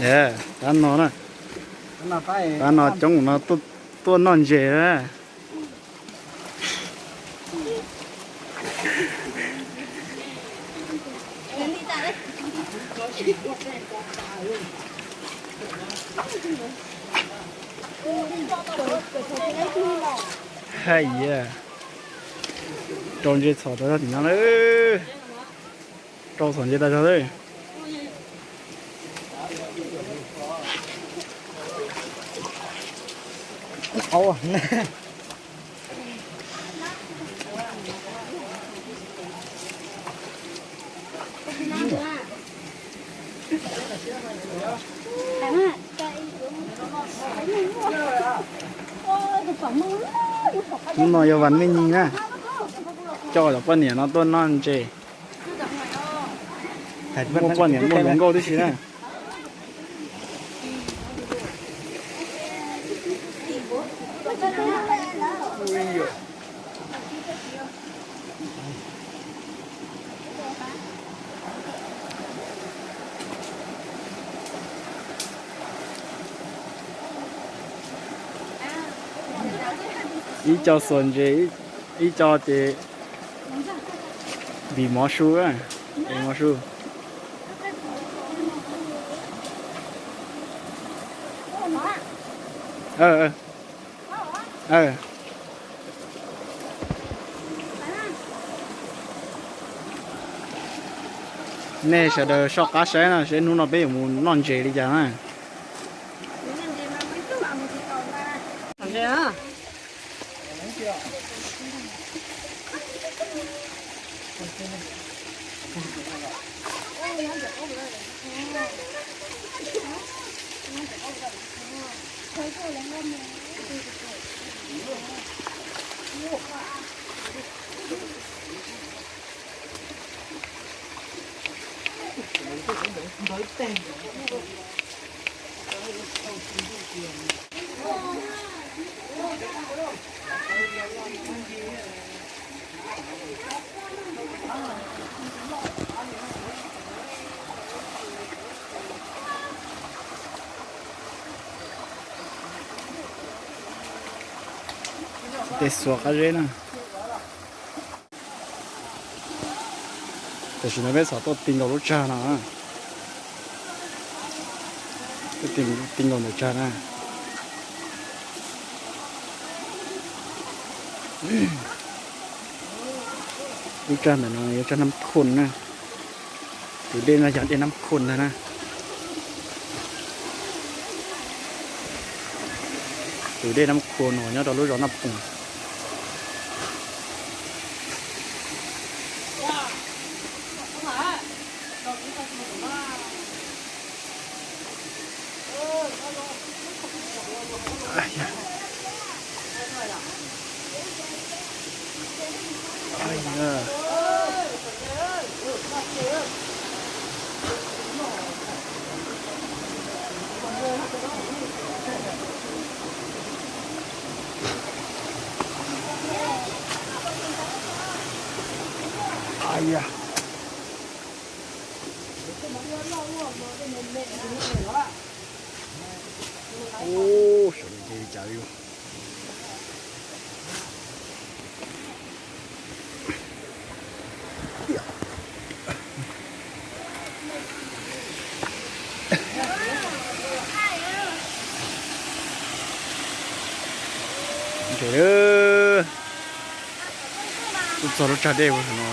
Tab no na, tab no coob no tuaj noj ntses na. Hais yam, rau ntses txhom tau zog tim no lawm. Rau txhom ntses tau zog lawm. Hnub no yog vas me nyig na, coj cov poj niam no tuaj noj ntses. Muaj poj niam muaj hluas nkauj tib si na. Ib co xuas ntses, ib co ces vim mov su, mov su. Nej sawv daws soj qab saib no, saib hnub no peb yuav mus noj ntses li cas na. Tej xuas qab zeb na. Tam sim no peb txhom tuaj ti nkaus lub tsag no. Tuaj ti nkaus ntawm tsag na. Lub tsag ntawm no yog tsag Nab Khun na. Tus dej no yog dej Nab Khun ntag na. Tus dej Nab Khun no nyob rau lub zos Naj Poos. Ua, saum no ces li cas li. Ntses, tuaj txog lub tsag dej no.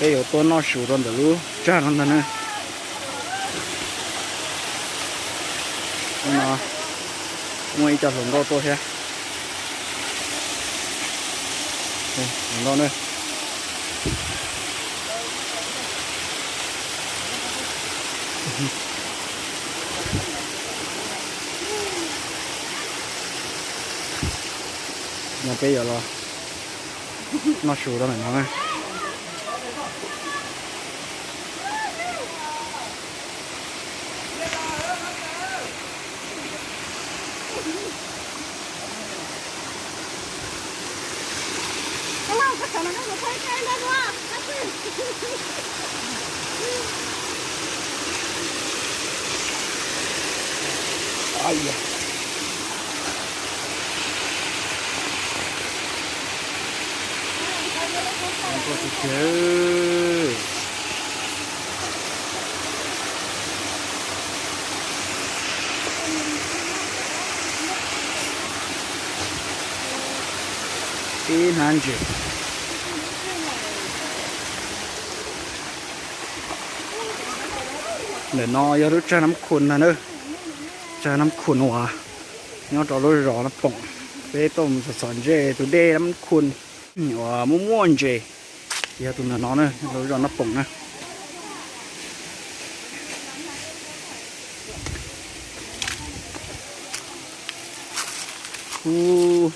Peb yuav tuaj noj su rau ntawm lub tsag no ntag na. Hnub no muaj ib co hluas nkauj tuaj thiab. Hluas nkauj na. No peb yuav los noj su rau ntawm no na. Ib hnab ntses. Ntawm no yog lub tsag Nab Khu no na. Tsag Nab Khu uas nyob rau lub zos Nab Poom. Peb tuaj mus txhom ntses tus dej Nab Khu uas muaj muaj ntses, yog tus ntawm no na, lub zos Nab Poom na. Mus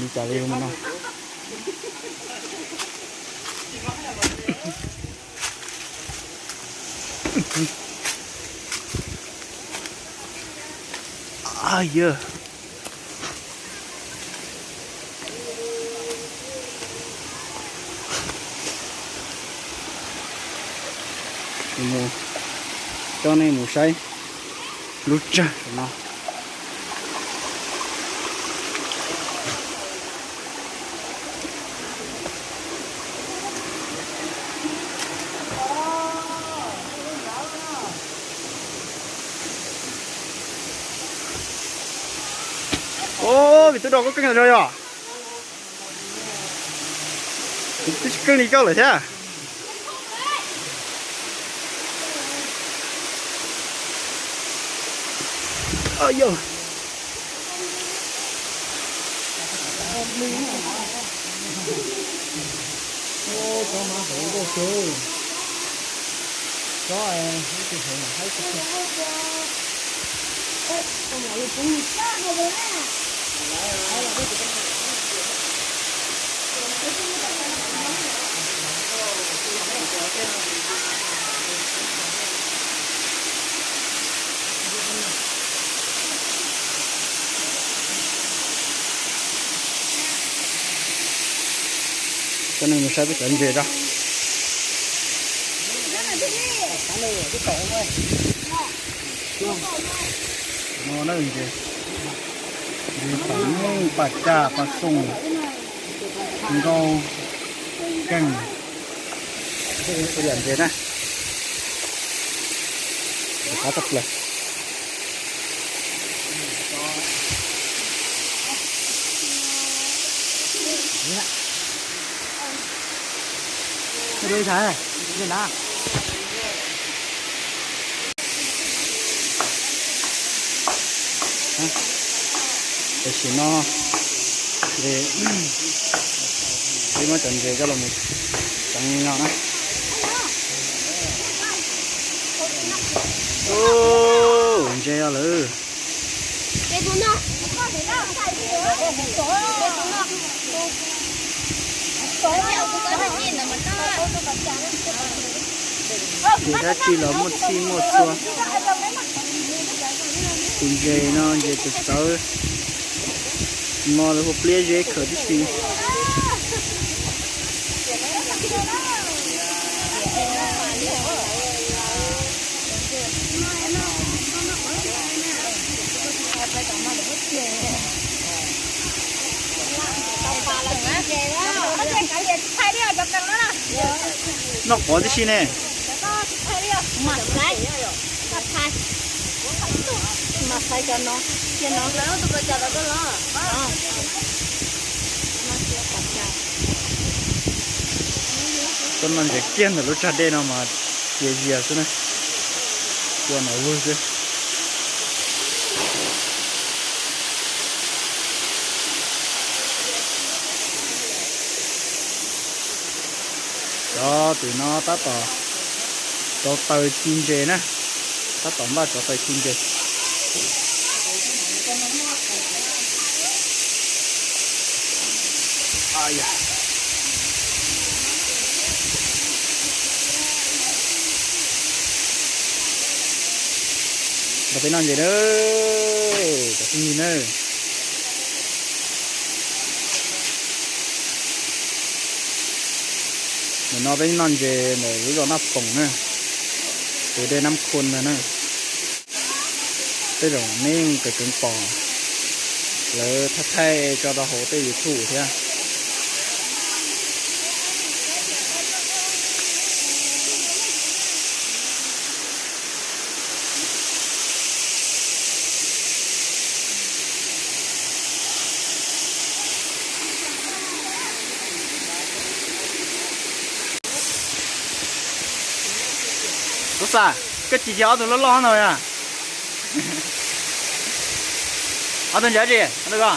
li cas li no. Yog mus, coj nej mus saib lub tsag no. Ov, vim tub do koj keej tas zog yog? Twb tsis keej li koj lawm thiab. Coj nej mus saib peb cov ntses tso. No na, ntses, ntses pam nyuj, pam cag, pam xoom, nkauj, keej. Yam ntses na, qab tshaj plaws. Tam sim no peb muab cov ntses coj los mus tseev li no na. Ntses lawm. Ces dab tsi los muaj txhij muaj txhua. Tus ntses no ntses txawv txawv, no lawv hu pliab zeb khaws tib si. Noj quav tib si ne. Tuaj noj ntses kiag ntawm lub tsag dej no mas cia zias xwb na, cua nom vwg xwb. Cov tim no tab tom rauv taws ci ntses na, tab tom npaj rauv taws ci ntses. Nrog peb noj ntses na, cov phooj ywg na. Nim no peb noj ntses ntawm lub zos Naj Poom na, tus dej Nab Khun ntag na. Tej zaum nej yeej tseem pom lawv thaij thaij tso rau hauv tej YouTube thiab. Tuv Xas, koj tsis cia ob tug loj loj no yog? Ob tug ntawd tsis, ob tug ko.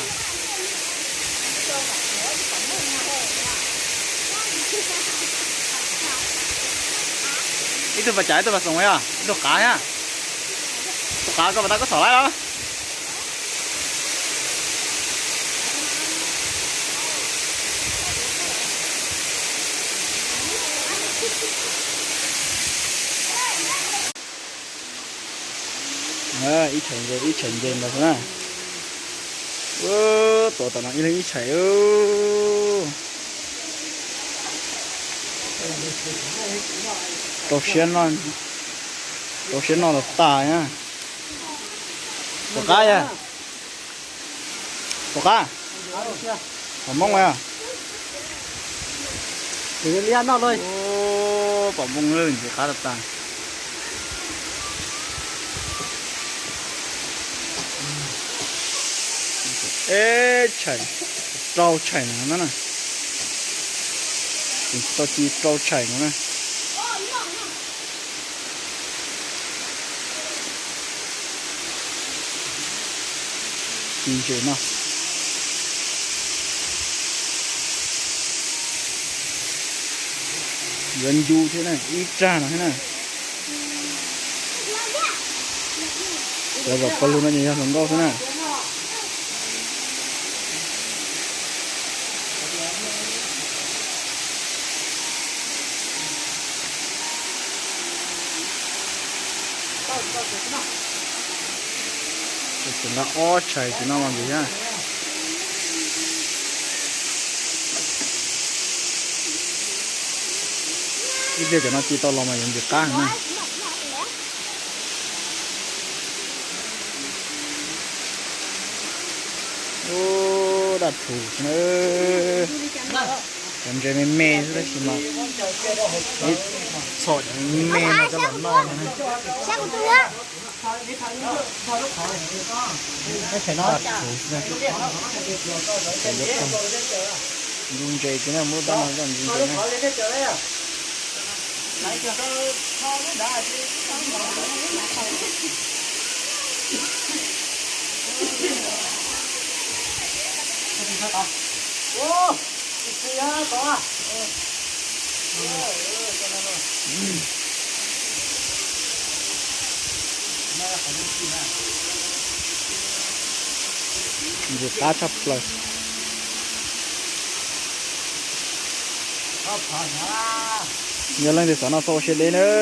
Ib tug pas cas ib tug pas xoom yog, ib tug qav thiab. Tus qav ko pas tas koj xom laib los? Ib tshais ntses ib tshais ntses ntawd xwb na. Tuav tom no ib leeg ib tshais. Rau siab noj, rau siab noj los tas na. Pom qab yog, pom qab, pom Hmoob yog. Pom Hmoob lawm ntxim qab tas tas. Ib tshais, rau tshais no na. Tau ci rau tshais no na. Ci ntses no. Yuav ncu thiab na, ib tsag no thiab na. Cov zaum pawg lug no ces yog hluas nkauj xwb na. Tseem nqa ob tshais tsis noj los ntxiv thiab. Ib pliag cov no ci tau los mas yuav ntxim qab heev na. Ub, daj rhuv xwb na. Cov ntses me me xwb tab sis mas ib txhom cov me me no coj los noj no na. Daj rhuv xwb na. Ntxuav ntses kiag na, muab lub tab no coj ntxuav ntses na. Ntxim qab tshaj plaws. Yog leej twg xav noj txhob ua siab deb nawb.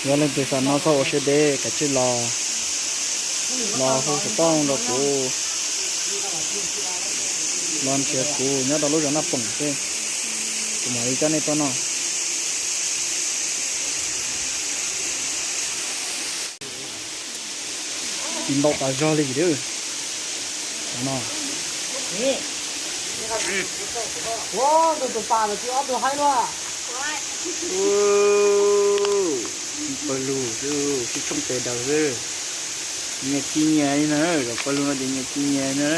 Yog leej twg xav noj txhob ua siab deb, kav tsij los, los hu xov tooj rau kuv, los nrhiav kuv nyob rau lub zos Naj Poom xwb, kuv mam li coj nej tuaj noj. Ci ntau tas zog li no. Tus pas no tsis ob tug haib luaj. Pawg lug xwb, sib tshooj tes daws xwb. Nyias ci nyias li na, pawg lug no ces nyias ci nyias li na.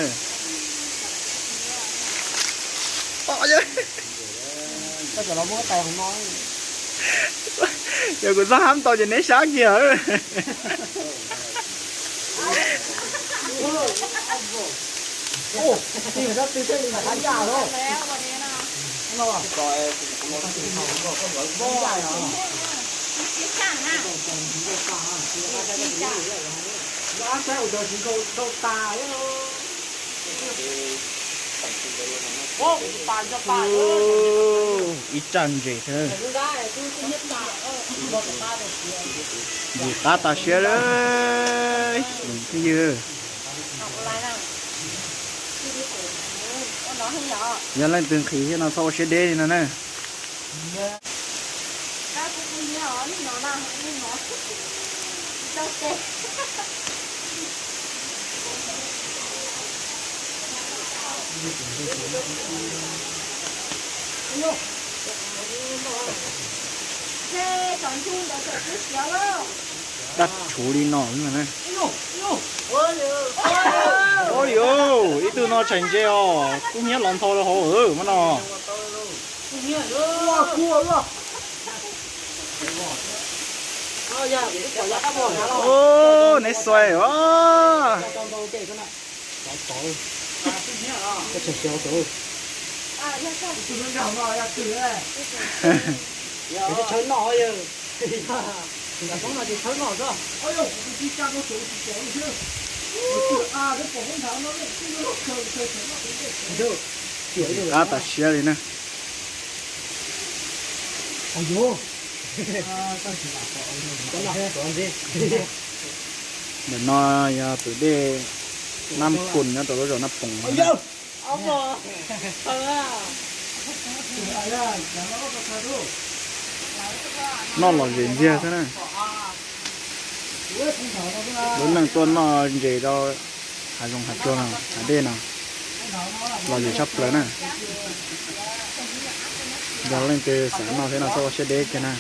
Yog kuv txhob hab tau ces neb sab kiag. Ib tsaj ntses thiab. Ntxim qab tas siab lawm, xyom phooj ywg. Yog leej twg nqhis thiab no txhob ua siab deb li no na. Dab tshuv li no na. Ua li, ib tug no tseem ntse os, kub hnyiab los nthau rau hauv mas no. Neb xuav os. Qab tas siab li na. Ntawm no yog tus dej Nab Koos nyob rau lub zos Nab Poos. Noj lom zem ntxiag xwb na. Lub neej tuaj noj ntses rau hav zoov hav tsuag no, hav dej no, lom zem tshaj plaws na. Yog leej twg xav noj thiab no txhob ua siab deb kiag na.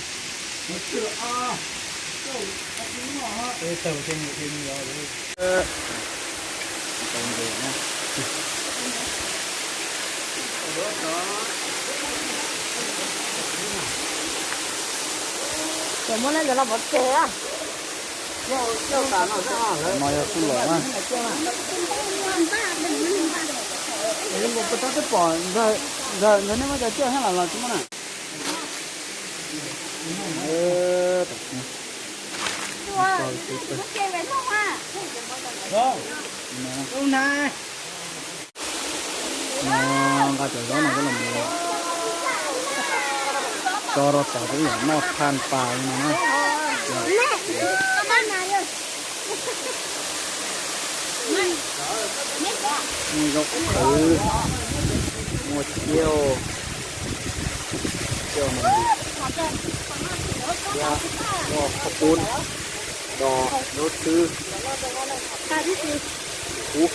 Cov muab no cov los pov tseg. No yog txuj lom na. Ntawd nej muab cov ciaj thiab los los tsis muaj na. Nqa cov zaub no coj los mus tso rau tod rau ib yam noj thaj pas li no na. Muaj zaub qhwv, muaj ciaj, ciaj no, thiab muaj qhov pub, dos, zaub xwb, kub.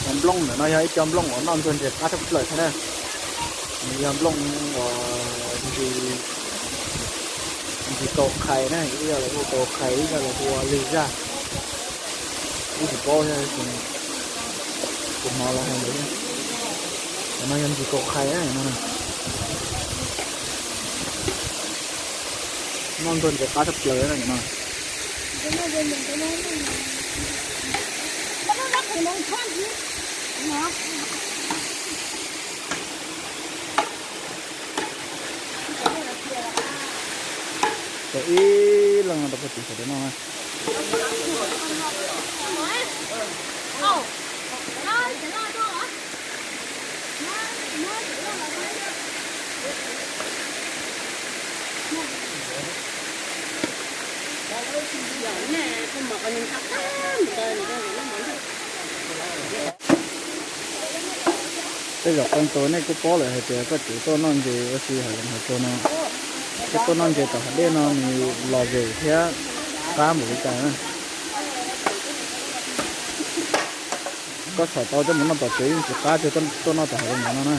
Cov nplooj ntawm no yog ib co nplooj uas noj ntxuag ntses qab tshaj plaws thiab na. Nws yog nplooj uas ntsis, ntsis kaus qhais na, ib yog lawv hu kaus qhais, ib yog lawv hu ua lwg zaj. Wb tsis paub thiab, tus hnov lawv hais ntawd thiab. Cov no yog ntsis kaus qhais na no. Noj ntxuag ntses qab tshaj plaws na no. Tau ib leeg no rau puag tim sawv daws noj na. Tej zaum qee tus nej kuj paub lawm hais tias koj tseem tuaj noj ntses ua si hav zoov hav tsuag no, thiab tuaj noj ntses tom hav dej no nws lom zem thiab qab npaum li cas na. Koj txhom tau coj mus noj tom tsev yeej tsis qab tiag tuaj noj tom hav zoov no na.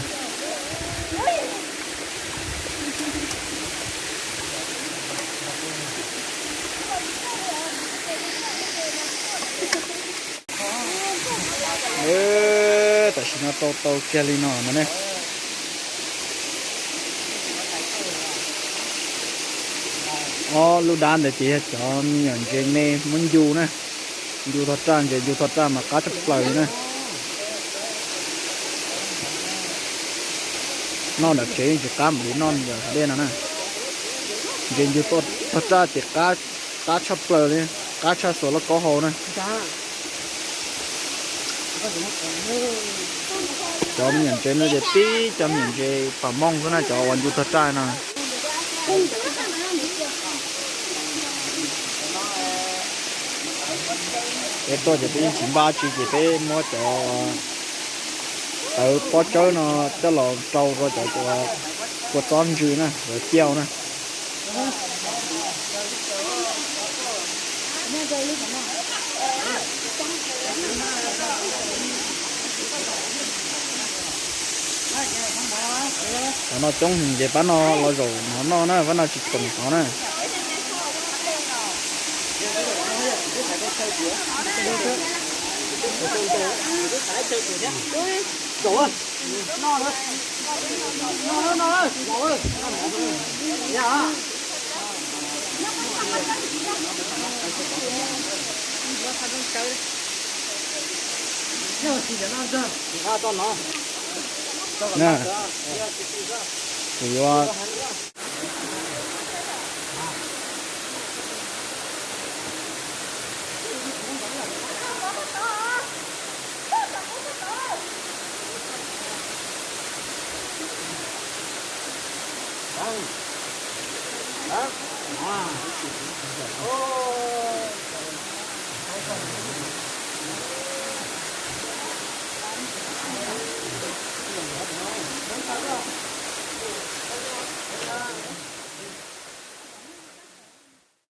Tam sim no tau tau kiag li no no ne. Ob lub dab ntawd ces yog cov me nyuam ntses me muab ncu na. Ncu tog raj, ntses ncu tog raj mas qab tshaj plaws li na. Noj nram tsev yeej tsis qab npaum li noj nram hav dej no na. Ntses ncu tog raj ces qab tshaj plaws li, qab tshaj xuas lauj kaub hau na. Cov me nyuam ntses no ces tib cov me nyuam ntses pam mooj xwb na, cov uas ncu tog raj no. Peb tuaj ces peb yeej tsis npaj tsi ces peb muab cov tawv pob tsawb no coj los rau rau cov kua txob ntsws na, cov ciaj na. Qhov no coob ces pab no los zaum no noj na, pab no tsis khoom qhov na. Na, kuv yuav